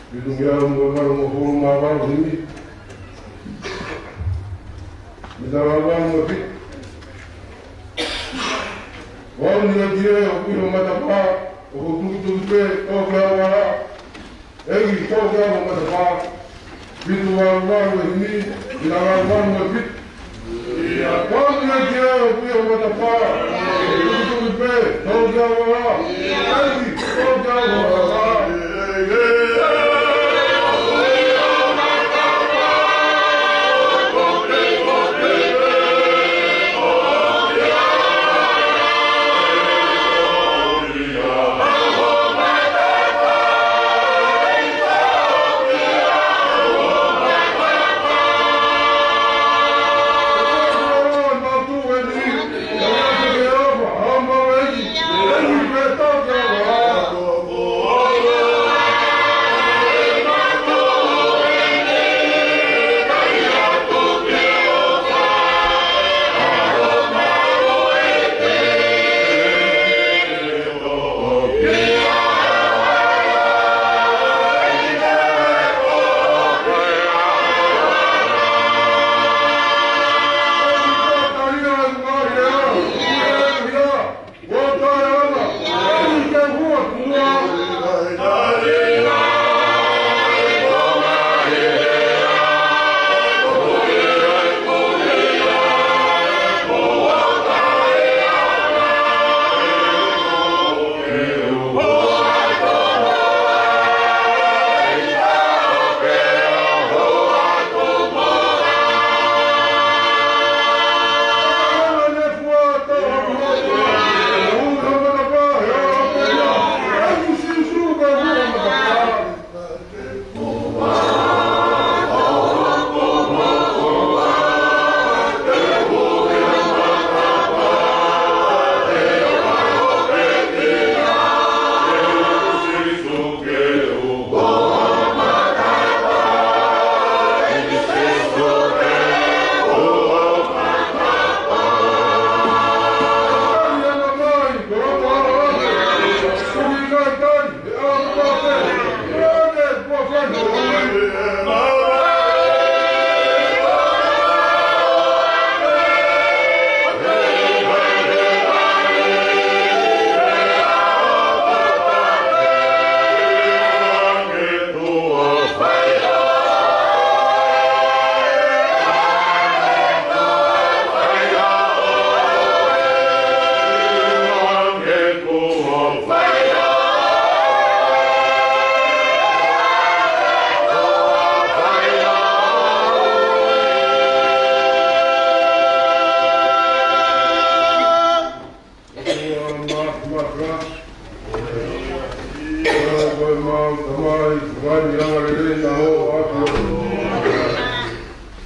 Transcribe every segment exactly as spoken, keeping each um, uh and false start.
Fitungeau mo e valungofulu mā valu himi. Mita valu mo e fitu. Valu ni ʻEiki ē, ʻoku ʻi ho matapā, ʻoku tukituki pē, tō ki he ʻauala. ʻEiki, tō ki he ʻauala matapā. Fitu valu valu e himi, mita valu mo e fitu. Valu ni ʻEiki ē, ʻoku ʻi ho matapā, tukituki pē, tō ki he ʻauala. ʻEiki, tō ki he ʻauala.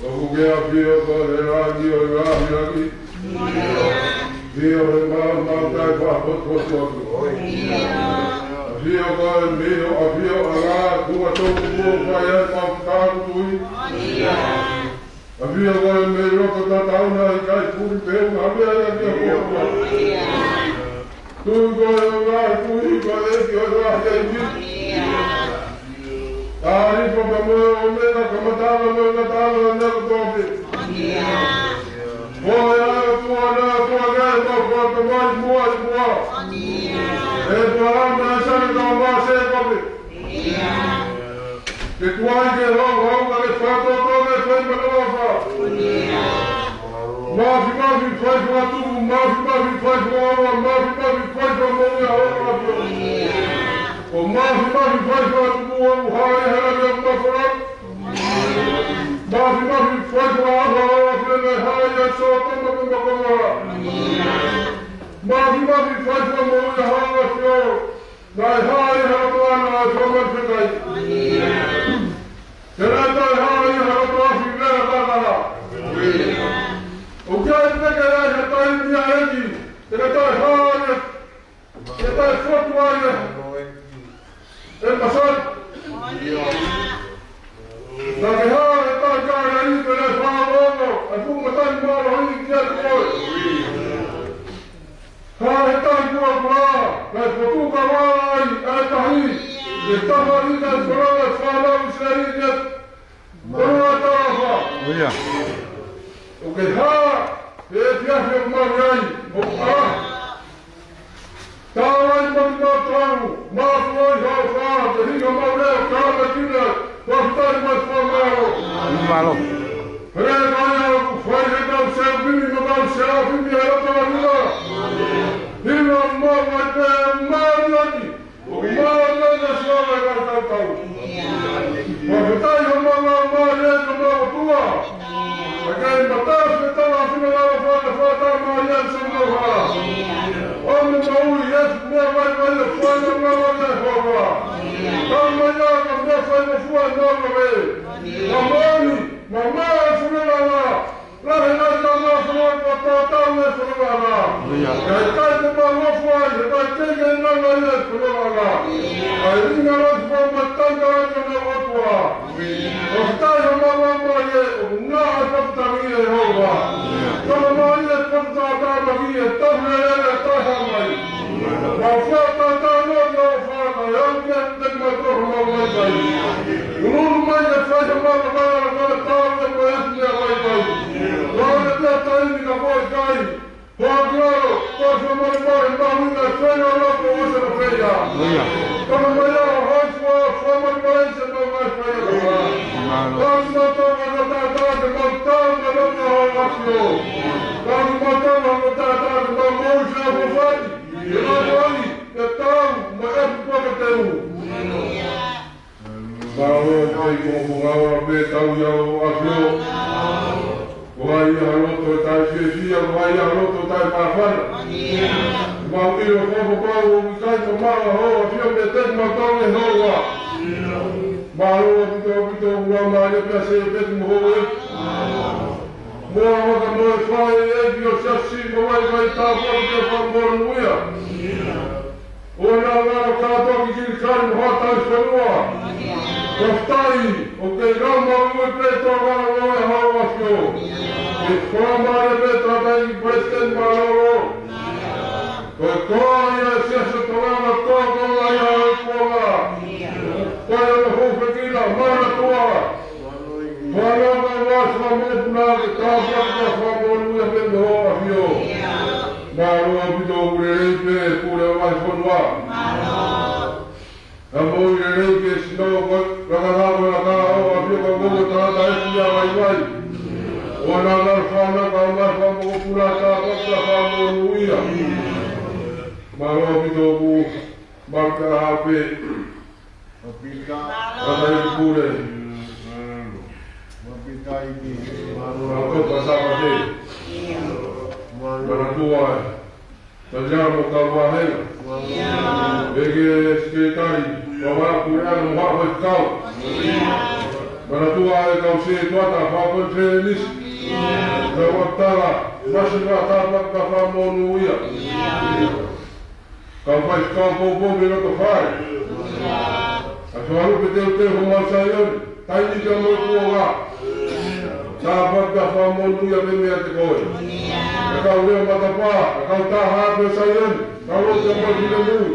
ʻOku ke ʻafio koe he langi ʻo e ngaahi langi. ʻAfio he maama taʻefaʻapotopoto. ʻAfio koe mei ho ʻafioʻanga, tuʻunga tō kuo fai ai mau tāutui. ʻAfio koe mei loto tatauna, ʻikai puli pē ʻuhinga ʻafio ai ʻAfio koe. Tui ko e ʻOtua, tui ko e ʻEiki ʻo e ngaahi ʻeiki. Tau ʻalu ʻo pehē mo e ʻOmeka, kamataʻanga mo e ngataʻanga ʻo e meʻa kotoa pē. Ko e ʻOtua naʻe ʻOtua ke mau fakatamai muʻa ʻi muʻa. ʻĒpalahame, ʻAisake, mo Sēkope. Ke tuai ke hoko, hoko, ke fakatonutonu, ke fai manavaʻofa. Māfimafi fai fakatupu, māfimafi fai fakaʻauha, māfimafi fai fakamoʻui ʻa Hoʻo ʻAfio. Ko māfimafi fai fakatupu ʻoku hā ʻi he langi ʻa e mafola. Māfimafi fai fakaʻauha ʻa Hoʻo ʻAfio naʻe hā ʻi Sōtoma mo Komola. Māfimafi fai fakamoʻui ʻa Hoʻo ʻAfio naʻe hā ʻi he ʻAmelika ʻa e fakamoʻui fekai. Ke lava ʻo hā ʻi he ʻAmelika ʻa e fakamoʻui fekai. ʻOku ʻi ai pē ke ʻi ai ha taimi ʻa e ʻEiki, te ke toe hā ʻi he, ke toe fotu ai ʻi he, ʻe masat. Naʻa ke hā ʻi he taʻu ʻe taha ʻi he ʻEiki, pea naʻe fāʻofua ʻa e fuʻu matangi mālohi kiate koe. Hā he tahi kuo pā, naʻe fotu kava ai ʻa e tahi, ʻi he tafaʻaki ʻo e fononga ʻo e fānau ʻIsileli ʻi he fonua talaʻofa. ʻIo. ʻOku ke hā he efiafi ʻoku mau ʻi ai, ʻoku ʻalaha. Tau ai mo kimautolu, mātuʻa ʻi he ʻofa, ke hinga mau leo, kātakina, fakafetaʻi mo e fakamālō. Mālō. Pea ko ia ʻoku fai ʻe he kau serafimi mo e kau selafimi ʻa e loto ʻo e ʻOtua. Hinga mau ai pē ʻo māʻoniʻoni, ʻo māʻoniʻoni ʻa Sihova ʻi he ngaahi tautau. Fakafetaʻi homau laumālie ki homau ʻOtua. ʻA e kei matafi ʻe tala fina lava fata fata mālie ʻi he mau hala. ʻO ne mau ui e meʻa vaivai ʻo fai ʻa e ngāue ʻa Sihova. Tau mai ā ka meʻa fai mo fua ʻe mau lave. Ka moʻoni, mamaʻo e fononga. Lahi e ngaahi tama fononga, ko e tōtau e fononga. ʻIo. Ka ʻikai te mau nofo ai, he ʻikai te ke nanga ia e fononga. ʻA e ʻuhinga lahi fua mo e tanga ʻa e ngāue ʻa e ʻOtua. ʻOku tau ʻi homau laumālie, ʻoku ngaʻa e fakatangi ʻe Sihova. Tau mai e fakatātā maki e tau lele e tau hā mai. Mau fakatātā ʻi he ʻofa, ʻa e ʻofa ke te mau tō homau vaivai. Ulu mai e fai homau vaivai, ʻa e tau e mo e atu e vaivai. Tau e pea taimi ka ko e kai. Hoa ki alo, ko e fakamolemole mahuʻinga e feinga loko ʻo e ʻOtua pē ia. ʻIo. Tau mai ā, hai fua, fakamolemole se mau ngaahi feinga. Mālō. Tau ki mautolu ʻa e tātā ke mau tau ma loko ʻo e ʻAfio. Tau ki mautolu ʻa e tātā ke mau moʻui fakafoʻou. Ke mau moʻui, ke tau, ma e ʻapi kuo ke teu. Mālō, ʻoku ʻikai ko hoʻo ngāue pē tau ia ʻo ʻAfio. Ko hai ʻi ha loto ʻe taʻefiefia, ko hai ʻi ha loto ʻe taʻemāfana. Mau ʻilo ko hoʻo pau ʻoku ʻikai ko e maʻu ʻa hoʻo ʻAfio meiate kimautolu ʻe Sihova. Mālō ʻaupito ʻaupito ʻoku mau mālie pea sēpeki mo hoʻo ʻEiki. Mo e vaka mo e fai ʻEiki ʻo e Siasi mo e vaivai tāpuaki ke fakamonūʻia. ʻO na ngalo kātoa ki Kilikali mo haʻa tauhi fonua. Fakafetaʻi, ʻoku kei lau mau ue pē tō ngalo ʻo e Hoʻo ʻAfio. ʻE fakamolemole pē tātai ki Palesiteni Mālōlō. Ko e toa ia e Siasi ʻo Tonga, ko e toa ia ʻo e kuonga. Ko e ʻono hūfekina, Manatua. Fānau, kau fānau, fānau mokopuna ke tāpuaki ke fakamonūʻia pē mo hoʻo ʻAfio. Mālō ʻaupito ʻoku lelei pē pule ʻo e ngaahi fonua. Ka moʻui lelei ke sino ko e lakanga ko e laka ʻo e ʻAfio ka ko e tangata ʻe fia vaivai. ʻO na ngalo fānau, kau fānau, fānau mokopuna tāpuaki ke fakamonūʻia. Mālō ʻaupito ʻoku mau ka hape. Mapita. Kakai pule. Mapita iki. Mālō. Mālō, pasapate. Mālō. Manatua. Taliana mo kau vāhenga. Mālō. Peke sekelitali. Kau vāhenga mo haʻa faifekau. Manatua e kau setuata, haʻa konifelenisī. Kau ʻapitala. Masiva, tāpuaki ke fakamonūʻia. Kau faifekau poupou mei loto fale. ʻA e fakalupe teuteu homau Saione, taimi pea mo e kuonga. Tāpuaki ke fakamonūʻia pē meiate koe. ʻE kau lea matapā, ʻe kau taha pē Saione, tau lotu ʻa e finemui.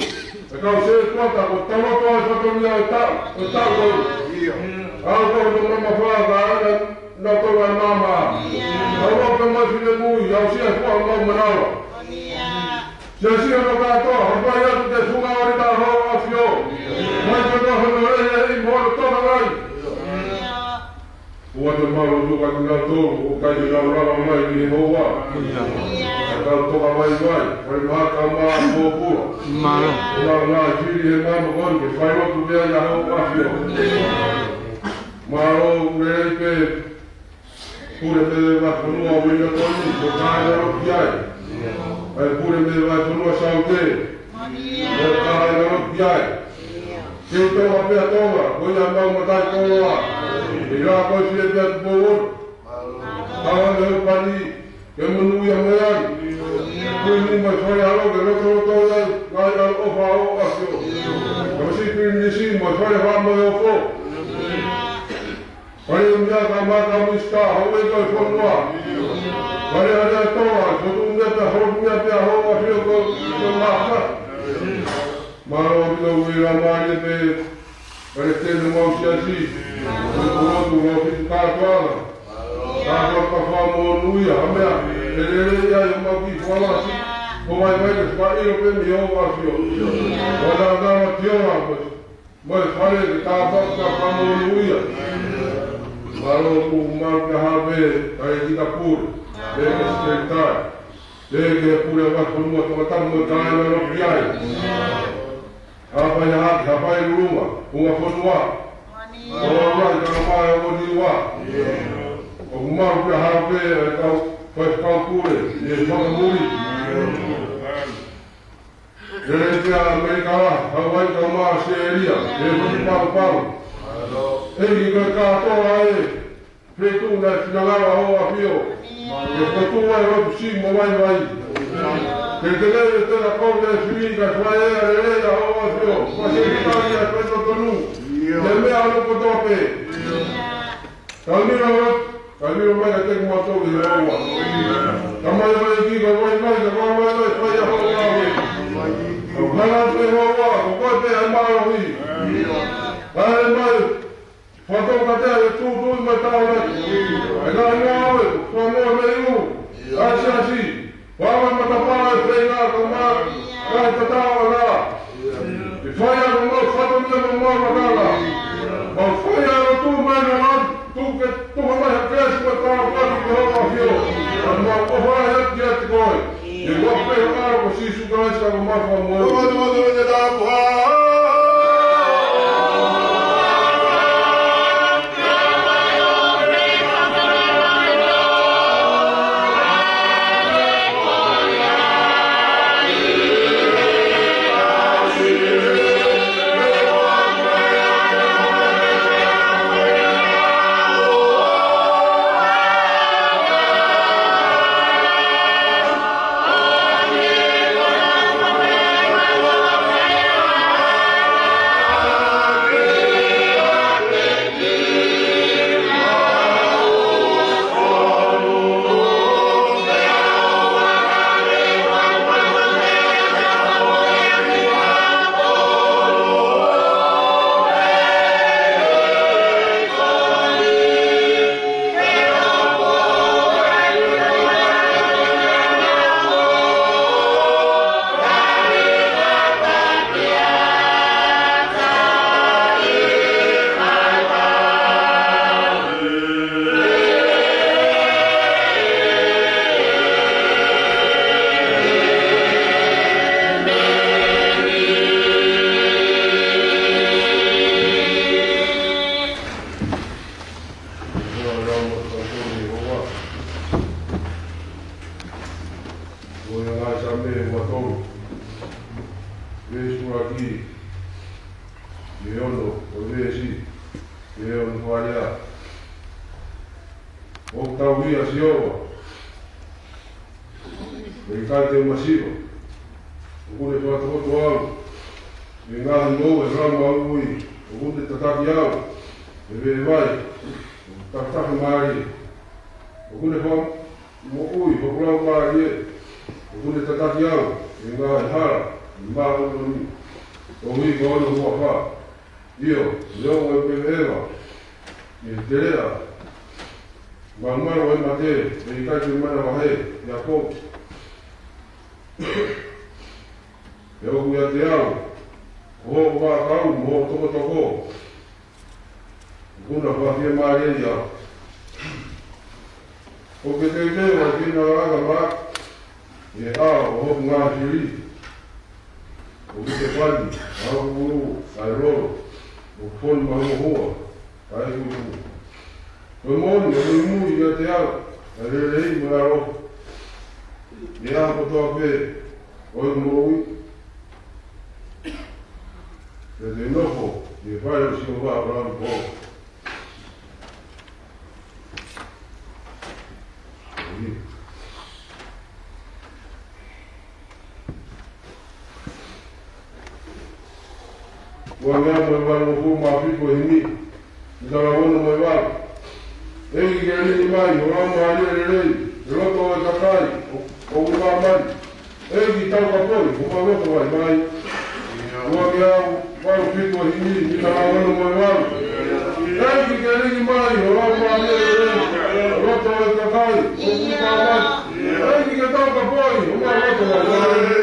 ʻE kau sētuata, ko tau lotu ʻa e fatongia ʻo e taʻu, ʻo e taʻu ko ē. ʻA ko hono mamafa ka ana na tau ʻa e mama. Tau lotu ʻa e finemui, ʻa ʻosi ʻa e fua mau manava. Siasi ʻo kātoa, hapai atu ki he funga ʻo e taʻu ʻo e ʻAfio. Mai kotoa hono lei ʻi mo hono toka ngai. ʻOua te mau lotu ka kinautolu ʻoku ʻikai ke nau lava mai ki he houa. ʻA e kau toka vaivai, fai mahaki ʻa e pōpula. Mālō. ʻOua naʻa fili he mama ko eni ke fai lotu pea ʻi he houa ʻAfio. Mālō, ʻoku lelei pē. Pule mei he vahefonua ʻo Uelingatoni, mo e kāinga lotu ki ai. ʻA e pule mei he vahefonua Saute, mo e kāinga lotu ki ai. Kei Tonga pea Tonga, ko ia mau matai koloa. ʻI he lā ko e fie pea Tupou Ono. Haʻu ʻa e pani, ke monūʻia mo e ani. Kuini mo e fale ʻalo, ke lotoloto ai, ngaahi ʻaloʻofa ʻo e ʻAfio. Ko e Sipirinisi mo e fale fā mo e ofo. Fale ʻo e meʻa ka maka mista, houʻeiki ʻo e fonua. Fale ʻa e toa, ko tu mea pea holo mea pea ho ʻAfio ko, ko maka. Mālō ʻaupito ʻoku ʻi he laumālie pē, fale tene mau siasi. Ko tu lotu lofi kātoa. Kātoa ka fakamonūʻia, ha meʻa, ʻe lelei ai ʻo mau ki fualasi. Ko vaivai ke fakaʻilo pē mei ho ʻAfio. Ko nana ki ola, mo e fale ke tāpuaki ka fakamonūʻia. Mālō ʻoku mau ke hā pē, kae kita pule, pē ke sekelitai, pē ke pule ʻa e vahefonua Tongatapu mo e kāinga lotu ki ai. Hapai hake, hapai lulunga, funga fonua. Mālō ai ka mai ʻo Niua. ʻOku mau ke hā pē, ʻa e kau, faifekau pule, ʻi he fakamuli. Ke lele pea ʻAmelika, Hawaiʻi kae ʻumaʻā ʻAositelēlia, ke fai paupau. ʻEiki ko e kātoa ʻa e feituʻu naʻe finangalo ai ho ʻAfio. Ke fokotuʻu ai lotu siʻi mo vaivai. Ke ke lele te na kau le fili ka fai ʻa e lelei ʻa ho ʻAfio. Ko e siʻi tali ʻa e faitotonu. Ke meʻa ʻa e lotu kotoa pē. Ka mira, ka mira mai ka teki mātou ʻi he ʻaua. Ka mai mai ki, ka mai mai, ka mai mai mai, fai ʻa ho ʻaua. Ka mana te ho ʻaua, ko koe te ai mālohi. Ka e mai, fakatokanga e tūtui mai tāna. E ngaahi ngāue, fanoa mei u, ʻa e siasi. Vava matapā e feinga ka ma, ka e tatau ana. ʻE fai ʻa e mau fatongia mo e mau lakanga. Mau fai ʻa e lotu mai na lan, tuku ke tuha mai ha kelesi mo e tāpuaki ki ho ʻAfio. ʻA e mau ʻofa ʻa e kiate koe. ʻI he huafa pē ʻo ho ʻAlo ko Sīsū Kalaisi ko homau Fakamoʻui. Ko e ngaahi Saame ua tolu. Veesi ʻuluaki ki he ono, ʻo e veesi ki he ono fā ia. ʻOku tauhi ʻa Sihova, ʻe ʻikai te u masiva. ʻOku ne fakatokoto au mei he ngaahi ngoue ʻo e lau maʻuiʻui. ʻOku ne tataki au mei he veʻe vai ʻo e tafatafa mālie. ʻOku ne faka- Moʻui, hoku laumālie, ʻoku ne tataki au ʻi he ngaahi hala ʻo e māʻoniʻoni, koeʻuhi ko hono huafa. ʻIo, neongo ʻeku veveʻeva ʻi he teleʻa malumalu ʻo e mate, ʻe ʻikai te u manavahē ʻiate koe. He ʻoku ʻiate au hoʻo vaʻakau mo hoʻo tokotoko, ʻoku na fakafiemālieʻi au. ʻOku ke teuteu ʻa e finangalo maʻaku ʻi he ʻao ʻo hoku ngaahi fili. ʻOku ke pani ʻa hoku ʻulu ʻa e lolo, ʻoku fonu mahuohua ʻa e ʻulu. Ko e moʻoni ʻoku muimui ʻiate au ʻa e lelei mo e ʻaloʻofa ʻi he ʻaho kotoa pē ʻo ʻeku moʻui. Pea te u nofo ʻi he fale ʻo Sihova ʻo lauikuonga. Ua ngeau mo e valungofulu mā fitu ʻo e himi. Mitala ono mo e valu. ʻEiki ke lī mai ho Laumālie Lelei ʻi he loto ʻo e kakai ʻoku māmani. ʻEiki tau kapoi homau loto vaivai. Ua ngeau valu fitu ʻo e himi, mitala ono mo e valu. ʻEiki ke lī mai ho Laumālie Lelei ʻi he loto ʻo e kakai ʻoku māmani. ʻEiki ke tau kapoi homau loto vaivai.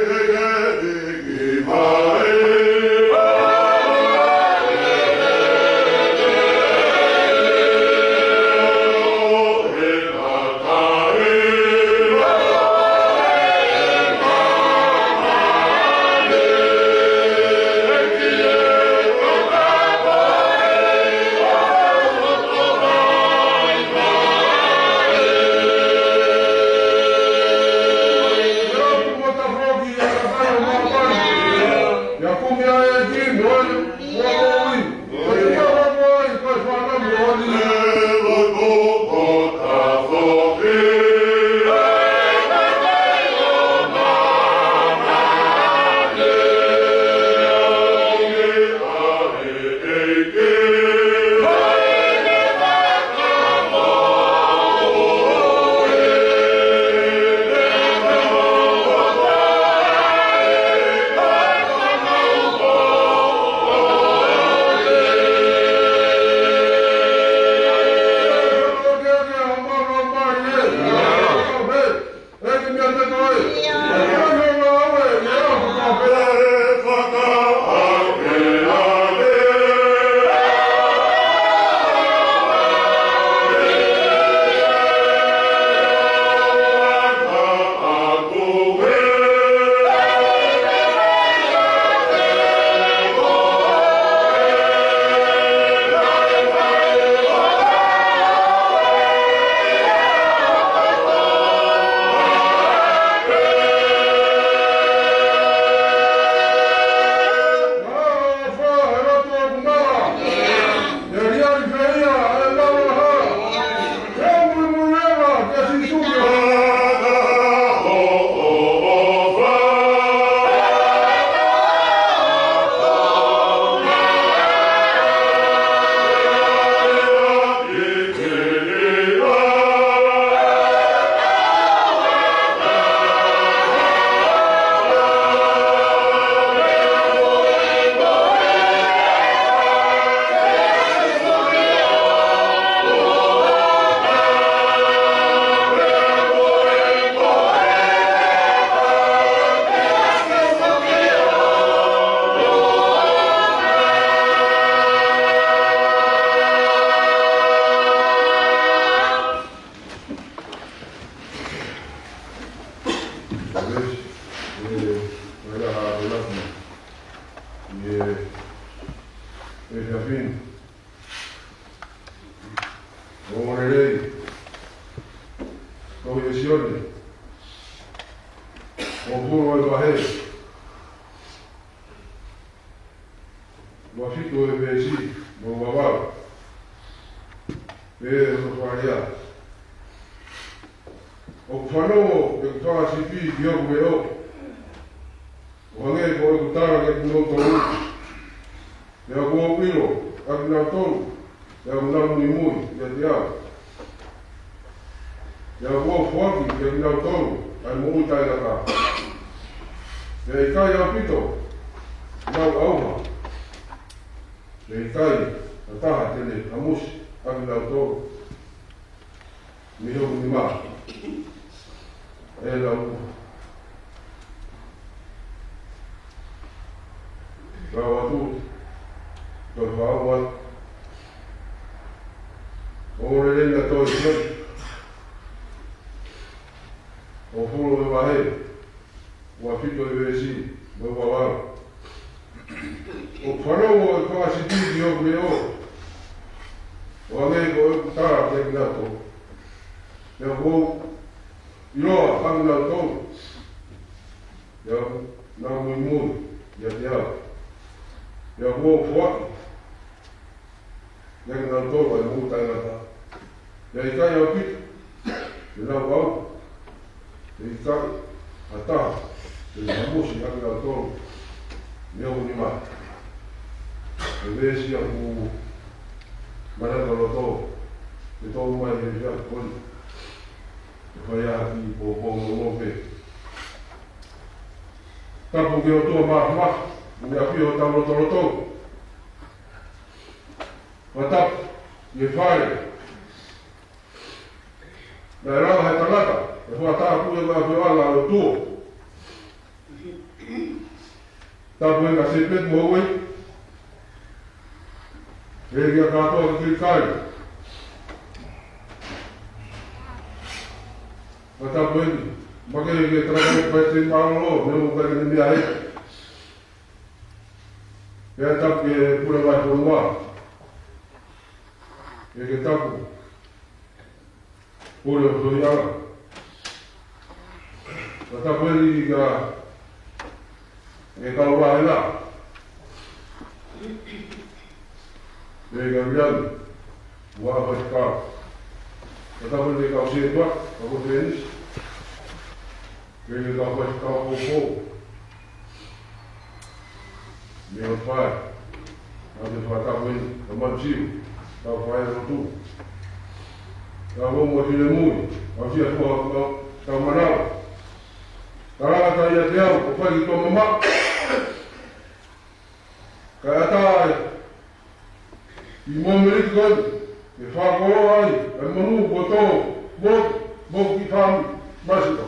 Ongoongolelei, tohi ʻa Sione, hongofulu ʻo e vahe, ua fitu ʻo e veesi, mo e ua valu. Pea ʻoku fakalea: ʻOku fanongo ʻeku fanga sipi ki hoku leʻo, ʻo hangē ko ʻeku tala kiate kinautolu. Pea ʻoku ou ʻilo ʻa kinautolu, pea ʻoku nau muimui ʻiate au. Pea ʻoku ou foaki kiate kinautolu ʻa e moʻui taʻengata. Pea ʻe ʻikai ʻaupito ʻenau ʻauha, pea ʻe ʻikai ha taha te ne hamusi ʻa kinautolu mei hoku nima. ʻE lau lau atu, toe fakaʻau atu. ʻOku lelei ʻa e tohi, ʻo holo e vahe, ua fitu e veesi, mo e ua valu. ʻOku fanongo ʻa e fanga sipi ki hoku leʻo, ʻo hangē ko ʻeku tala kiate kinautolu. Pea ʻoku ou ʻiloa ʻa kinautolu, pea ʻoku nau muimui ʻiate au. Pea ʻoku ou foaki kiate kinautolu ʻa e moʻui taʻengata. Pea ʻe ʻikai ʻaupito ʻenau ʻauha, pea ʻe ʻikai ha taha te ne hamusi ʻa kinautolu mei hoku nima. Ko e veesi ʻoku manako loto, ke tō mai he efiafi ko eni. ʻE fai ʻaki e poupou nounou pē. Tapu ki he ʻOtua Māfimafi, ʻoku ne ʻafio ʻi hotau lotoloto. Fakatapu ki he fale naʻe langa he tangata, ʻe fakatapu ʻi he ngaahi ʻafioʻanga ʻo e ʻOtua. Tapu ʻi he ngaahi sēpeti mo e ueʻi. Pea ki he kātoa ki Kilikai. Fakatapu ʻi he makehe ki he tangataʻeiki palesiteni mālōlō, mo e ʻū kakai ni mea he. Pea tapu ki he pule vahefonua. Pea ke tapu pule ʻo e foʻi ala. Fakatapu eni ki he kau vāhenga. Pea ki he kau vāhenga. Ua faifekau. Fakatapu eni ki he kau sētuata, kau konifelenisī. Pea ki he kau faifekau foʻou. Mei he fai, ʻa e fakatapu eni, ka manu siu, kau fai lotu. Kau mo finemui, kau fia fua, kau, kau manava. Ka langa taʻe ʻiate au, ʻo fai ki tuʻa mamaʻo. Kae ʻatā ʻa e ʻi mo meriki ko eni, ke fakakoloa ai ʻa e manu kuo tō, mo, mo ki fāmili, masipa.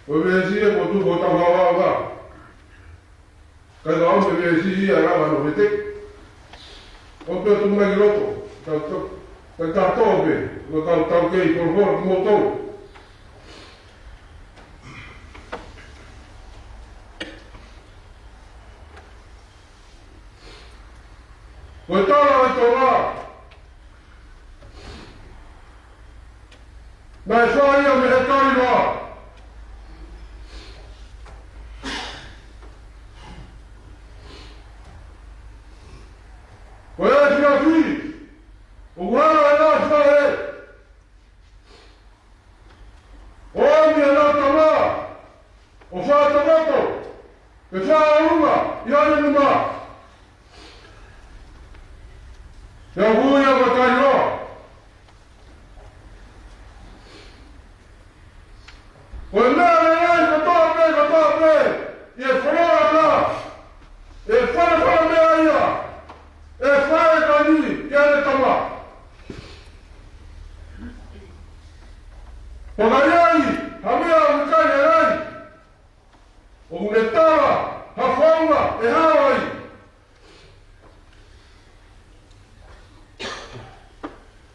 Ko e veesi ia kuo tuku ʻo tau hawanga. Kae kau ʻa e veesi ia ʻa e lava no vete. ʻO pea tu mai ki loto, tau, tau, tau, tau tō pē, ʻo kau tau kei polofola ki moutolu. Ko e tala ʻa e Tola, naʻe fai ia mei he kai loa. Ko e efiafi, ʻoku hala e lahi fale. ʻO ʻomi ʻenau tama, ʻo fai tokoto, ke fai ʻolunga ʻi heʻene nima. Pea ui ia ko e kai loa. Ko e meʻa lelei kotoa pē, kotoa pē, ʻi he fononga na, ʻe fanafana meʻa ia, ʻe fai e kai ni ki heʻene tama. Pea ka ʻi ai ha meʻa ʻoku ʻikai lelei, ʻoku ne tala ha founga ʻe hao ai.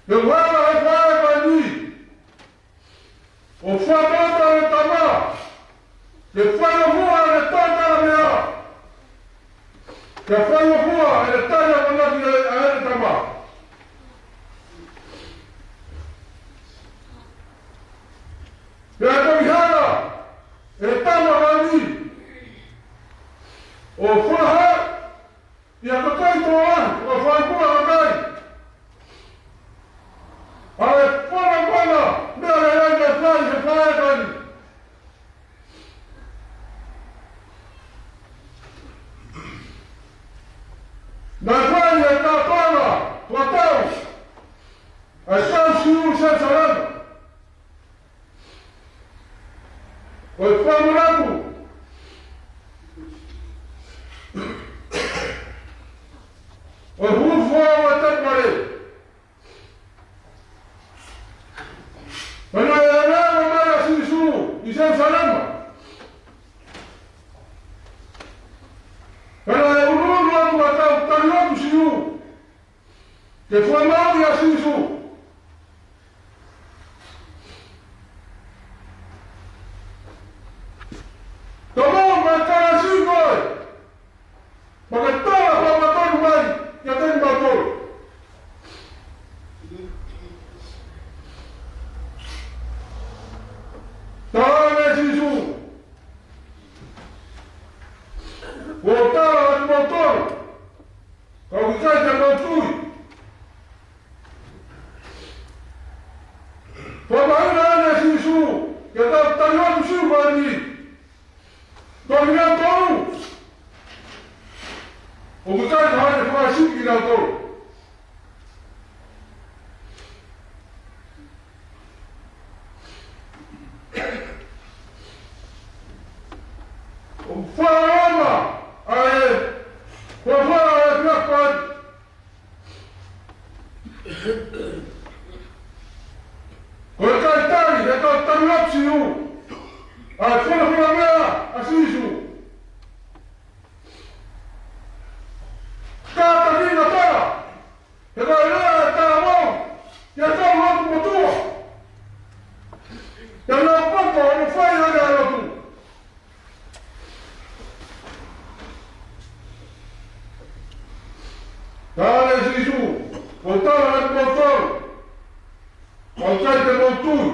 Pea ʻoku hala he fai e kai ni, ʻo fakataha e tama, ke faingofua ʻene tala meʻa, ke faingofua ʻene tali ʻamanaki ʻa e, ʻa ʻene tama. Pea toki hala e tama ko eni, ʻo fakahā ʻi he kakai tō ai, ʻo fai kula kakai. ʻA e fana fana, meʻa lelei naʻe fai he fai e kai ni. Naʻe fai he kātoanga, ʻo e fakamanatu ʻo e hūfia ʻo e temipale. Pea naʻe ʻalu mai ʻa Sīsū ʻi Selusalema. Pea naʻe ʻunuʻunu atu ʻa e kau talilotu Siu ke fakamaauʻi ʻa Sīsū. Ka mou mai kalasi koe, pea ke tala fakamatonu mai kiate kimautolu. Tala ange ʻe Sīsū, ʻoku ou tala atu kimautolu, ka ʻoku ʻikai te mou tui. Fakamahino ange ʻe Sīsū ki he kau talilotu Siu ko eni, ko kinautolu ʻoku ʻikai ke ne fakasiʻi kinautolu. ʻOku fakaʻaonga ʻa e, ʻoku fakaʻaonga ʻa e fakaʻaonga. Ko e kakai tali, he kau talilotu Siu, ʻa e folofola meʻa ʻa Sīsū. Kātaki na tala, he ko e lea ʻa e talavou ki he kau lotu motuʻa. Te nau poto ʻo nau fai ʻa e lotu. Tala ʻe Sīsū, ʻoku ou tala atu kimautolu, ka ʻoku ʻikai te mou tui.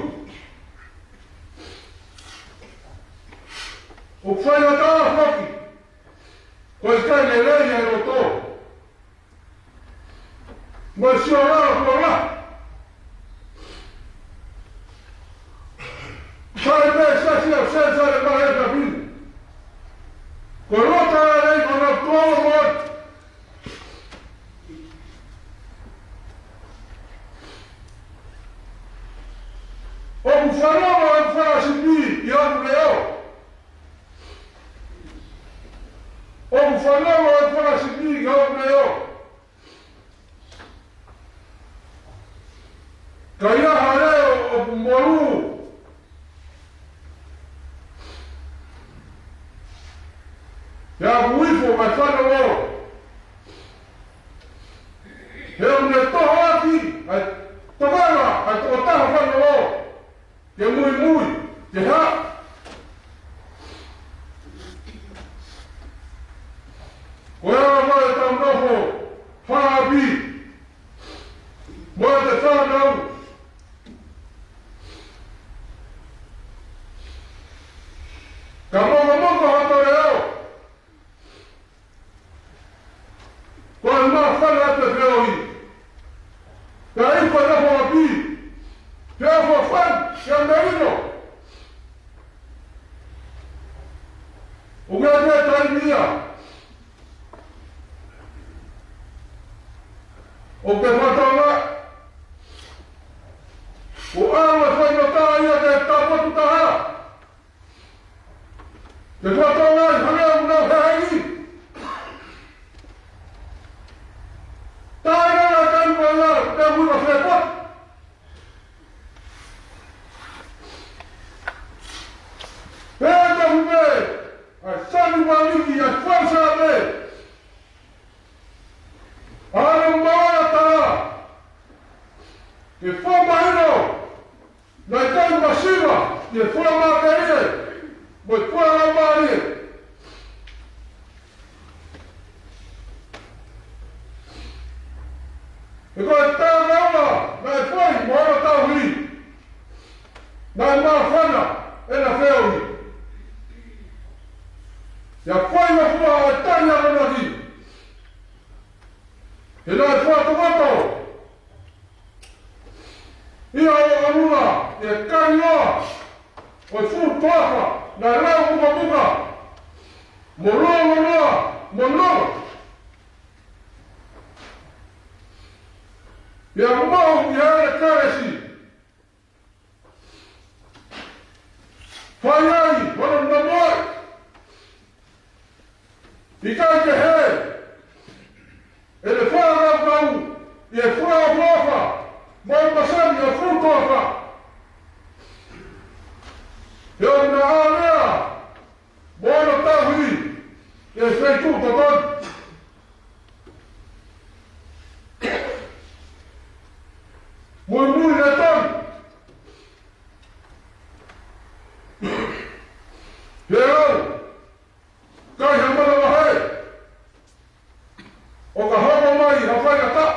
ʻOku faingataʻa foki, ko e ʻikai lelei ʻa e loto. Mo e sio lava ko la. Sai pē siasi ʻa Sēsare mo e kapi. Ko e loto ʻa e lelei ko na tuala mo. ʻOku fanongo ʻa e fanga sipi ʻi hoku leʻo. ʻOku fanongo ʻa e fanga sipi ʻi hoku leʻo. Ka ʻi ai ha leʻo ʻoku molū, pea ʻoku ifo ʻa e fanongo, he ʻoku ne tohoaki ʻa e tokanga ʻa e tokotaha fanongo ke muimui, ke haʻu. Ko e anga ʻetau nofo fakaʻapi mo ʻete fānau. Ka mokomoko haʻata leʻo, ko e māfana ʻete feohi. Ka ʻi ai ha nofo ʻapi, pea fafan, pea melino. ʻOku ʻi ai e taimi ia ʻoku ke fakatokangaʻi, ʻoku ʻalu e faingataʻa ia ki he tau potu taha. Ke fakatokangaʻi hangē ʻoku nau heheni. Taʻe ʻi ai ha taimi ko ia, te muna fepot. Pea ka hume, ʻa e sani maniki, ʻa e fausa pē. ʻAlu mo e tala ke fakamahino naʻe ʻikai masiva ʻi he fua mākelie mo e fua laumālie. He ko e taʻataʻa naʻe fai mo hono tauhi, naʻe māfana ʻena feohi. Pea fai mo fua ʻa e tani ʻamanaki. He naʻe fakatokoto ʻi ʻolunga ʻi he kailoa ʻo e fuʻu toafa naʻe lau mukamuka mo lōloa mo nonga. Pea maʻu ʻi he kalasi, fai ai ʻIkai ke hē ʻene fakakaukau ʻi he fua ʻofa mo e masani ʻo e fuʻu toafa. He ʻoku na alea mo hono tauhi ʻi he feituʻu totonu. Muimui ne tonu. He ʻoku ʻikai ha manavahē ʻo ka hoko mai ha faingataʻa.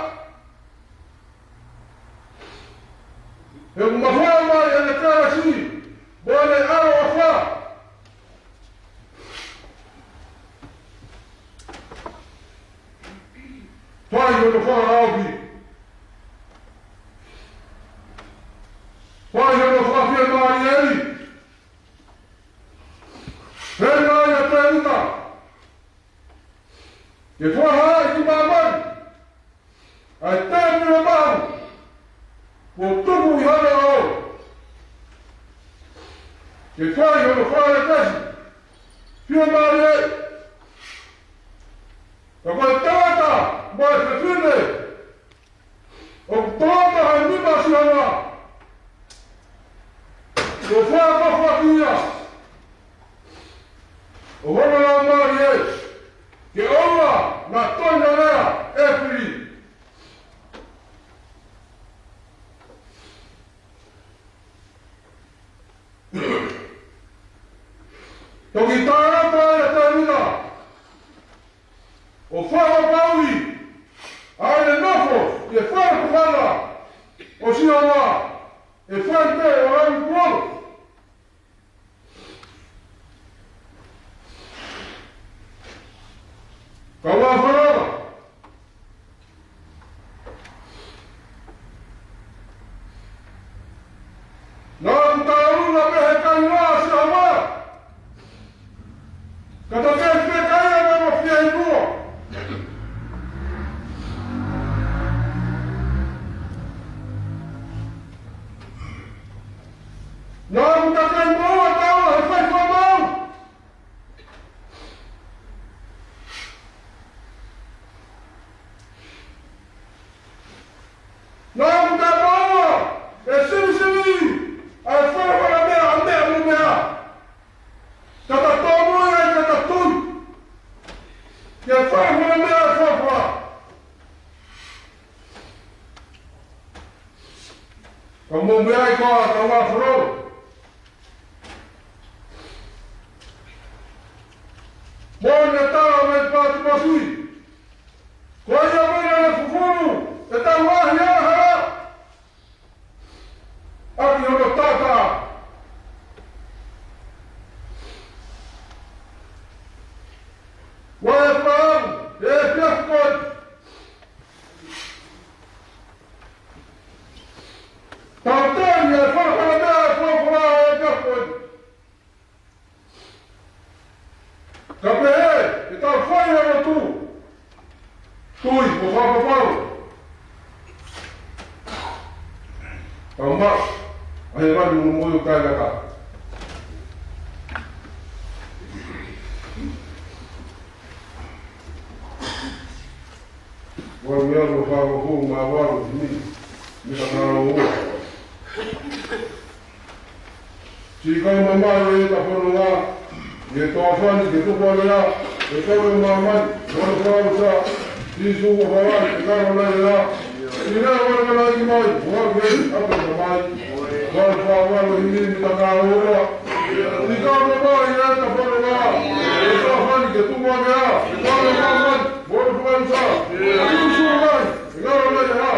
He ʻoku mafao mai ʻene kelesi mo ʻene ʻaloʻofa. Fai hono fakaʻaofi. Fai hono fakafiemālieʻi. Pehē ai ʻa Tēvita, ke fakahā ki māmani ʻa e tēpile maʻu kuo tuku ʻi hono ʻao, ke fai hono fakaʻeletesi fiemālie. Ka ko e tangata mo e fefine ʻoku tō taha he nima ʻo Sihova, kuo fakafoki ia ʻo hono laumālie, ke ʻoua naʻa toe na lea ʻe fili. Toki tangata ʻa Tēvita ʻo fakapapauʻi ʻa ʻene nofo ʻi he fale kufana ʻo Sihova, ʻe fai pē ʻo ʻalu kuo Ka ua folofola. Naʻa ku taulunga pē he kainoa ʻo Sihova, ka ta ke fie kai ana mo fie i mua. Naʻa ku takai moua taua he fai fakamaau. Naʻa ku takai moua ʻe sivisivī ʻa e folofola meʻa, ʻa meʻa mo meʻa. Ka ta tōmui ai ka ta tui ki he folofola meʻa ʻa e folofola. Ka mou meaʻi koā ka ua folofola. Mo ne tala mai Pātimasi, ko ia mena ne fufulu ʻetau ngaahi angahala ʻaki hono taʻataʻa. Ua e fau, e fiafkoi. Tau tali e folofola meʻa ʻa e folofola ʻa e fiafkoi. Ka pehē, ke tau fai e lotu. Tui, ko fakapapau. Tau ma, ʻa e vani mo mo ʻo kai laka. Ua mea mo fakafu ma walu ni, mi ka tau ua. Siʻi kau mamahi ʻo ʻeta fononga, ʻi he toafa ni ke tupu ʻa e lea, ʻe kau ʻi māmani, ʻo ne fakaʻusa, Sīsū ʻofa lahi, ʻe kalo nai lea, ʻi he lea ʻo e malaʻia mai, ʻoku ʻi ai ʻa e Tamai, ʻoku fakavalu himi mi ta kāua, siʻi kau mamahi ʻo ʻeta fononga, ʻi he toafa ni ke tupu ʻa e lea, ʻe kau ʻi māmani, ʻo ne fakaʻusa, Sīsū mai, ʻe kalo nai lea,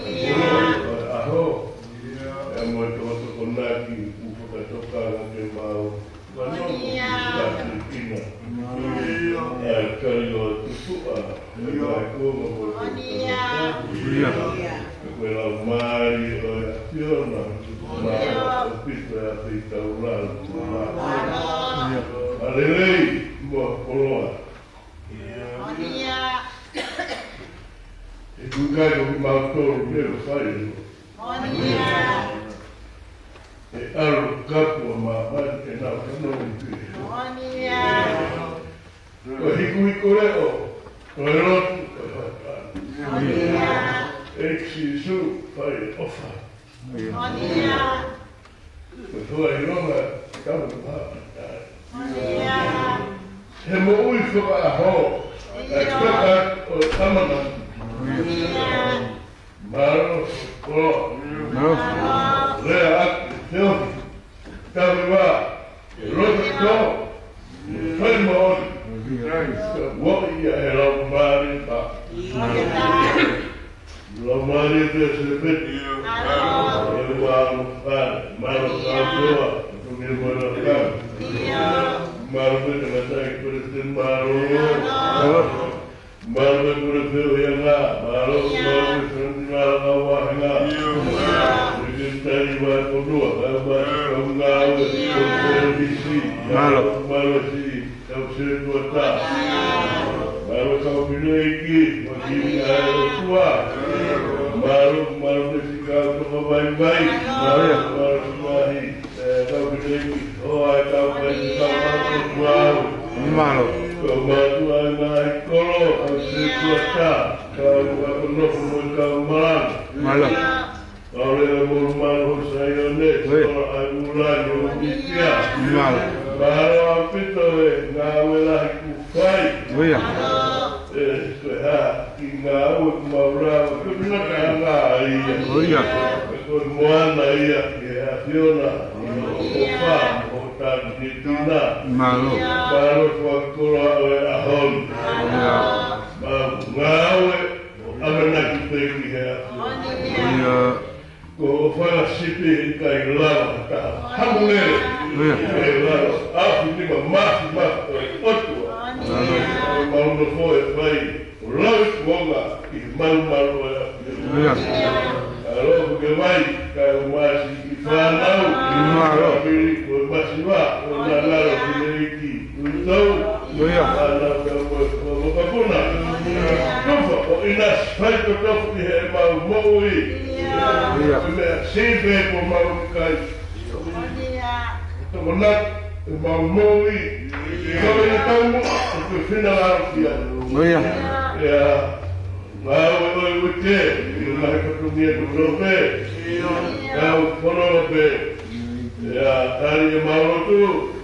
ʻIo. ʻAho. ʻIo. ʻE mo e tokotokonaki ʻoku fakatokanga ke mau. Moʻoni ia. Fakatokanga. ʻIo. ʻE kali ʻo tutuʻa. ʻIo. ʻE kuonga mo. Moʻoni ia. ʻIo. Ko e laumālie ʻo e ʻAfiona. ʻIo. Mālō ʻaupito ʻa e feitaulalo. Mālō. ʻIo. ʻA e lelei mo e koloa. Moʻoni ia. ʻE kukai ko kimautolu ke fai. Moʻoni ia. ʻE ʻalu kapu ʻa māmani ke nau fanongo ki ai. Moʻoni ia. Ko e hikuhiku leʻo, ko e lotu, ko e fakatapu. Moʻoni ia. ʻEiki Sīsū, fai e ʻofa. Moʻoni ia. Ko e fakaʻilonga, kau fakatapu. Moʻoni ia. He moʻui fakaʻaho, ʻa e toka ʻo e ʻamanaki. Moʻoni ia. Mālō, ko. Mālō. Lea ake, feohi. Tahi vā, e loto tō, fai moʻoni. Moʻoni ia he laumālie pē. Laumālie pē se pē. E ua mo fale, mālō kātoa, ko e mālō kātoa. Mālō pē tangataʻeiki palesiteni, mālō. Mālō. Mālō e Pule Feohiʻanga, mālō, mālō e Fāmili Mālō Kauahenga. Mālō e Sekelitali Vaifonua, mālō e kau ngāue, kau selemisi. Mālō. Mālō e siʻi kau sētuata. Mālō e kau fineʻeiki, mo e kiʻi ʻa e ʻOtua. Mālō, mālō e siʻi kau tokavaivai. Mālō, mālō e siʻi ngaahi ʻE, kau fineʻeiki, ʻo e kau faifekau, kau mātuʻa. Mālō. Kau mātuʻa ʻi he ngaahi kolo, kau sētuata, kau fakanofo mo e kau malanga. Mālō. Kau lea mo e mālō Saione, ʻIo. Kolo ʻa e ʻUlani ʻo Mītia. Mālō. Mālō ʻaupito e ngāue lahi kuo fai. ʻIo. ʻE, ko e hā, kiʻi ngāue ʻoku mau lava, ko e pinaka ʻanga ia. ʻIo. Ko e moana ia ki he ʻAfiona, ʻi hono ʻofa, mo hoʻo tākiekina. Mālō. Mālō e fakakoloa ʻo e ʻaho ni. ʻIo. Mau ngāue ʻo ʻamanaki pē ki he ʻAfiona. ʻIo. Ko hoʻo fanga sipi ʻikai lava ha taha hamu lele. ʻIo. ʻIkai lava. ʻAfi nima mafimafi ʻo e ʻOtua. ʻIo. ʻOku mau nofo ʻo fai ʻo lau e kuonga ʻi he malumalu ʻo e ʻAfiona. ʻIo. ʻAlo ke vai, kae ʻumaʻā e siʻi fānau. ʻIo. Fāmili, ko e masiva, ʻo nana ʻo fineʻeiki. Uitou. ʻIo. Ana ka mo e ko mo ka puna. Tufa ʻo ʻinasi fai kotofu ʻi heʻemau moʻui. ʻIo. Ko e meʻa siʻi pē kuo mau kai. Tokonaki ʻemau moʻui. Ko e taumuʻa ʻoku finangalo ki ai. ʻIo. ʻIa. Mau e ʻoi uite, ʻi he ngaahi fatongia kotoa pē. Mau fononga pē. ʻIa, tali ʻemau lotu,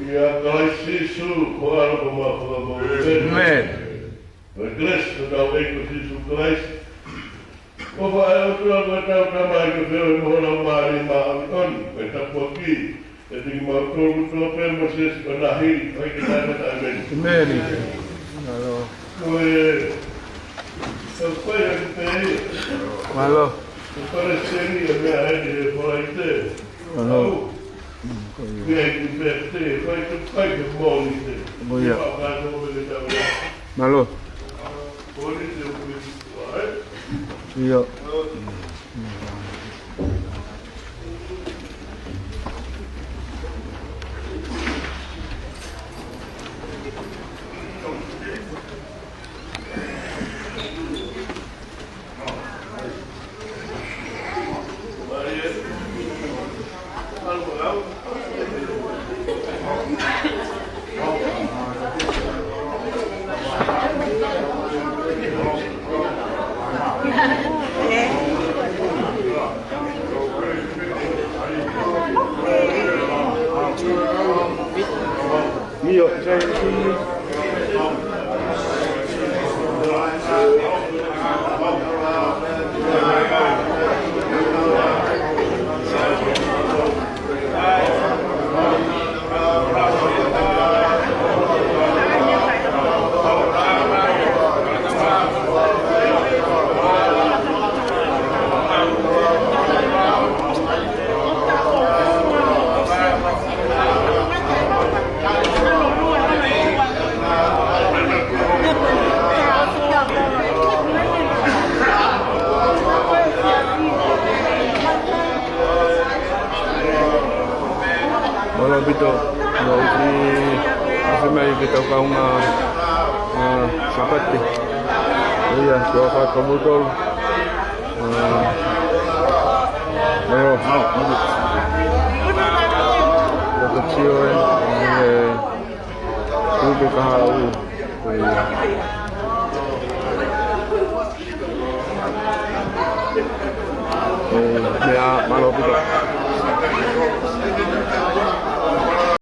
ʻia Kalaisi Sīsū, ko e ʻAlo ko homau Fakamoʻui. ʻĒmeni. Ko e kelesi ʻa hotau ʻEiki ko Sīsū Kalaisi, ko e ʻofa ʻa e ʻOtua ko ʻetau Tamai, ko e feohi mo e Laumālie Māʻoniʻoni, ko e tāpuaki, ʻiate kimautolu kotoa pē mo siasi ʻo e ngaahi ʻaho ni kae ʻumaʻā ʻa e taʻahine. ʻĒmeni. Mālō. Ko e, ko e fai ʻaki pē ia. Mālō. Ko e palesiteni ʻa e meʻa heni he Falaite. Mālō. Au. Meʻa ʻi pē te, fai te, fai te Mōnite. ʻIo. Pea ka ko me te tau ia. Mālō. Mōnite ʻoku ʻi tua, ē? ʻIo. ʻAupito, no ki, ʻosi mai ke tau kaunga, ʻa, Sāpate. Ia, ko e fakamuto. ʻA, no, no, no. Ko e tio e, e, kupe kahaʻu. E, meʻa, mālō ʻaupito.